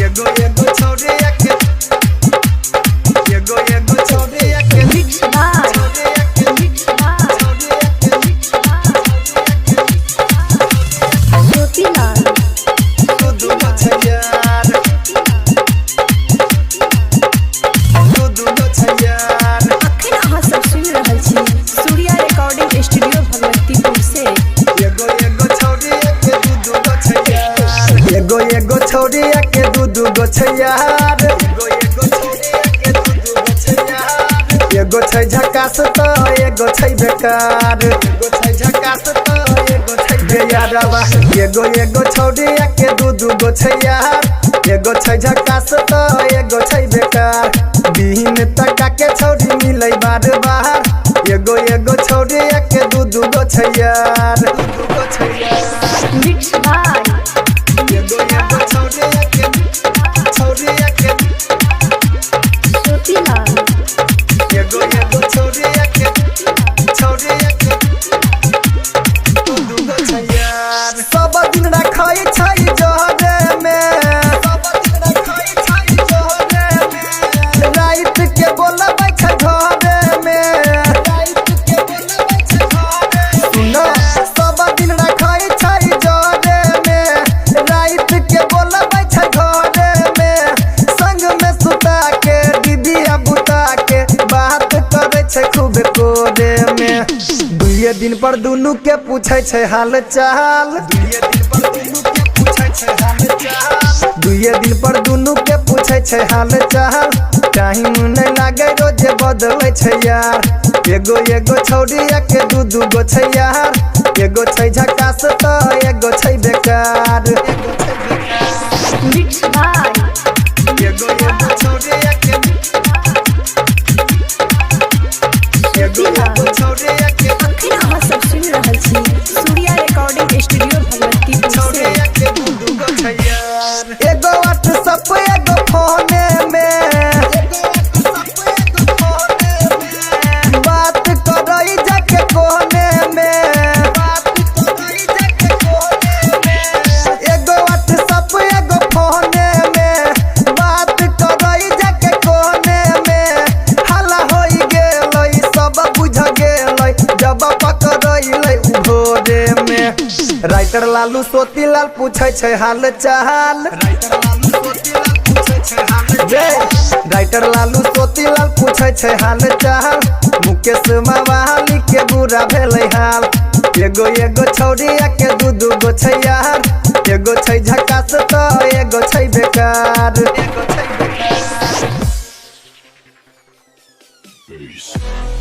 एगो एगो छौड़िया के, एगो एगो छौड़िया के, Mix by, छौड़िया के, mix by, छौड़िया के, mix by. Jyotilal, दू दू गो छै यार, दू दू गो छै यार। अखन अहाँ सब सुनि रहल छी सूर्या रिकॉर्डिंग स्टूडियो भगवतीपुर से। एगो एगो छौड़िया के दू दू गो छै यार, एगो एगो छौड़िया के दू दू गो छै यार, एगो एगो छौड़िया के दू दू गो छै यार। एगो छै झकास त एगो छै बेकार, एगो छै झकास त एगो छै बेयारवा। एगो एगो छौड़िया के दू दू गो छै यार, एगो छै झकास त एगो छै बेकार। बिहीन तका के छौड़ी मिलै बार बार, एगो एगो छौड़िया के दू दू गो छै यार, दू दू गो छै यार। Mix by, एगो एगो छौड़िया के, छौड़िया के, ज्योतिलाल, एगो एगो छौड़िया के, छौड़िया के, दू दू गो छै यार। सब दिन रखै छै जहरे में, सब दिन रखै छै जहरे में, रात के बोलबै छै घरे में, रात के बोलबै छै घरे में। सुनो, सब दिन रखै छै जहरे में, रात के बोलबै छै घरे में, संग में सुता के डिबिया बुता के बात करै छै खूब कोरे में। दुइये दिन पर दुनू के पूछै छै हाल चाल, दुइये दिन पर दुनू के पूछै छै हाल चाल, दुइये दिन पर दुनू के पूछै छै हाल चाल। टाइम नहि लागै रोजे बदलै छै यार, एगो एगो छौड़िया के दू दू गो छै यार, एगो छै झकास त एगो छै बेकार, एगो छै बेकार। Mix by, एगो एगो छौड़िया के, एगो एगो छौड़िया के, अखन अहाँ सब सुनि रहल छी सूर्या रिकॉर्डिंग स्टूडियो भगवतीपुर से। छौड़िया के दू दू गो छै यार। एगो व्हाट्सएप एगो फोने में, एगो व्हाट्सएप एगो फोने में, बात करई जाके कोने में, बात करई जाके कोने में। एगो व्हाट्सएप एगो फोने में, बात करई जाके कोने में, हल्ला होई गेलै सब बुझ गेलै जब पकड़ैलै उ भोरे में। राइटर लालू सोतीलाल पूछै छै हाल चाल, राइटर लालू सोतीलाल पूछै छै हाल चाल, राइटर लालू सोतीलाल पूछै छै हाल चाल। मुकेश मवाली के बुरा भेलै हाल, एगो एगो छौड़िया के दू दू गो छै यार, एगो छै झकास त एगो छै बेकार, एगो छै बेकार। Peace.